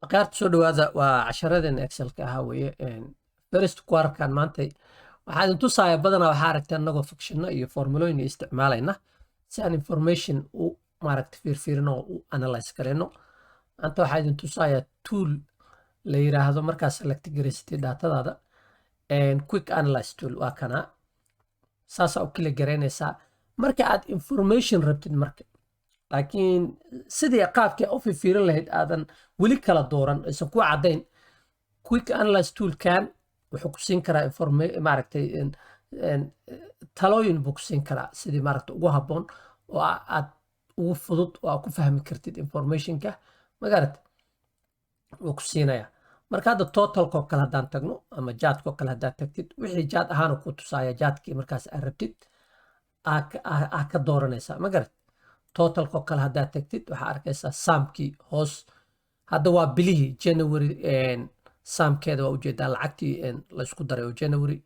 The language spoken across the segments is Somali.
Akhyaarta, soo dhawaada. Waa casharadeen Excelka ahaa weeye. First quarterkan maanta waxaa idin tusaaya. Badanaa waxaa aragtay annagoo functionno iyo formulooyin isticmaalayna si aan information u maaragta fiirfiirino oo u analyze gareyno. Maanta waxaa idin tusaaya tool la yiraahdo, markaa select garaysatay datadaada, Quick Analyze Tool. Waa kana, saasaa u kala garaynaysaa marka aad information rabtid marka, laakiin sidii qaabkii u fiirfiirin lahayd aadan weli kala dooran, aysan ku caddayn. Quick Analyze Toolkan wuxuu ku siin karaa maaragtay talooyin buu ku siin karaa sidii maaragtay ugu habboon oo aad ugu fudud oo aad ku fahmi kartid informationka, magarat, wuu ku siinaya. Marka hadda totalkoo kale haddaan tagno ama chartkoo kale haddaad tagtid, wixii chart ahaan ku tusaaya, chartkii markaas aad rabtid aa ka dooranaysaa, ma garat? Totalkoo kale haddaad tagtid, waxaa arkaysaa sumkii hoos. Hadda waa bilihii January, sumkeeda waa ujeedaa, lacagtii laysku daray oo January.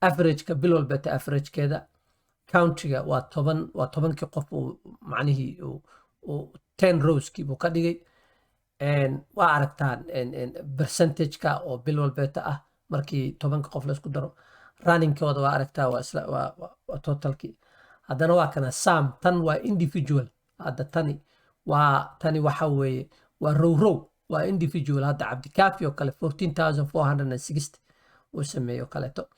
Averageka bil walbeeta averagekeeda, countiga waa 10, waa 10kii qof uu macnihii uu 10 rowskii buu ka dhigay. Waa aragtaan percentageka oo bil walbeeta ah markii 10ka qof laysku daro. Runningkooda waa aragtaa, waa isla waa totalkii. Haddana waa kana sum. Tan waa individual. Hadda tani waxa weeye waa row row, waa individual. Hadda Cabdikaafi oo kale 14,460 uu sameeyo kaleeto.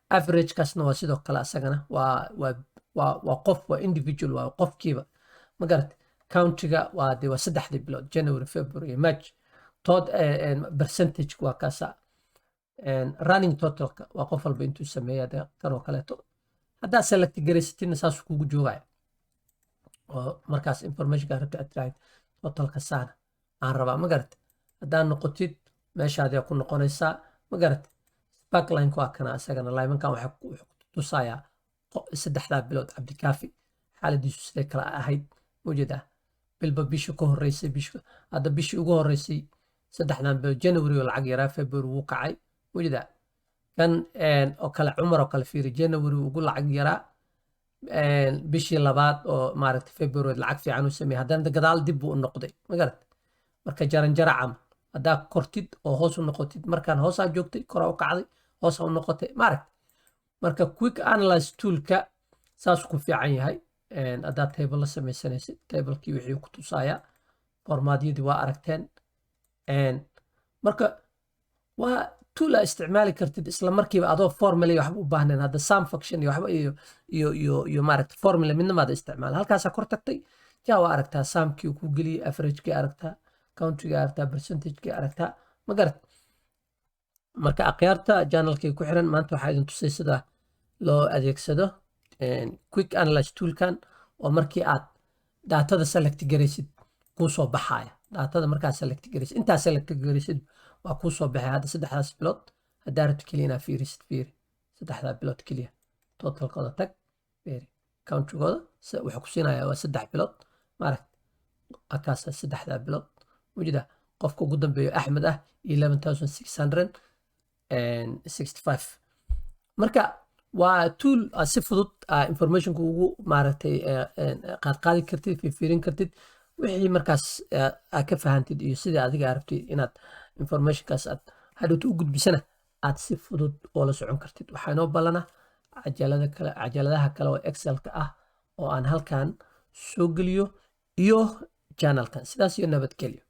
Averagekaasna waa sidoo kale, asagana waa qof, waa individual, waa qofkiiba, ma garat? Countiga waa de waa saddexdii bilood, January, February iyo March. Tood percentage waa kaasa. Running totalka waa qof walba intuu sameeya de kan oo kaleeto. Haddaad select garaysatina, saasuu kugu joogaya oo markaas informationka rabta aad tiraahid totalka saana aan rabaa, ma garat? Haddaad noqotid, meeshaadi ku noqonaysaa, ma garat? Sparkline waa kana isagana. Linekan wuxuu ku tusayaa saddexdaa bilood Cabdikaafi xaaladiisu siday kala ahayd. Mujeedaa, bilba bisha ka horeysay, bisha hadda bishii ugu horeysay saddexdan bilood, January oo lacag yaraa, February wuu kacay. Mujeedaa kan oo kale, Cumar oo kale fiiri, January ugu lacag yaraa, bishii labaad oo maaragtay February lacag fiican u sameeyey, haddana gadaal dib buu u noqday, ma garat? Marka jaranjara camal haddaa kortid oo hoos u noqotid, markaan hoosaa joogtay, koraa u kacday, hoosaa u noqotay, maaragt? Marka Quick Analyze Toolka saas ku fiican yahay. Haddaad table la samaysanaysid, tablekii wixii ku tusayaa, formatyadii waa aragteen. Marka waa tool aa isticmaali kartid isla markiiba adoo formula iyo waxba u baahnayn. Hadda sum function iyo waxba iyo maaragta formula midna maada isticmaal. Halkaasaa kor tagtay, ja, waa aragtaa sumkii uu ku geliyey, averagekii aragtaa, countigii aragtaa, percentagekii aragtaa, ma garat? Marka akhyaarta channelkii ku xiran, maanta waxaa idin tusay sida loo adeegsado Quick Analyze Toolkan oo markii aad datada select garaysid kuu soo baxaya. Datada markaad select garaysid, intaa select garaysid, waa kuu soo baxay. Hadda saddexdaas bilood haddaa rabto keliya inaad fiirisid, fiiri saddexdaa bilood keliya, totalkooda tag, fiiri countigooda. Wuxuu ku siinayaa waa 3 bilood, maaragt? Akaasa saddexdaa bilood mujida. Qofka ugu dambeeyo Axmed ah, 11,665. Marka waa tool aad si fudud informationka ugu maaragtay qaadqaadi kartid, fiirfiirin kartid, wixii markaas aad ka fahantid iyo sidii adiga aad rabtid inaad informationkaas aad hadhowta u gudbisana aad si fudud oo la socon kartid. Waxaa inoo ballana cajalada kale, cajaladaha kale oo Excelka ah oo aan halkan soo geliyo iyo channelkan. Sidaas iyo nabadgelyo.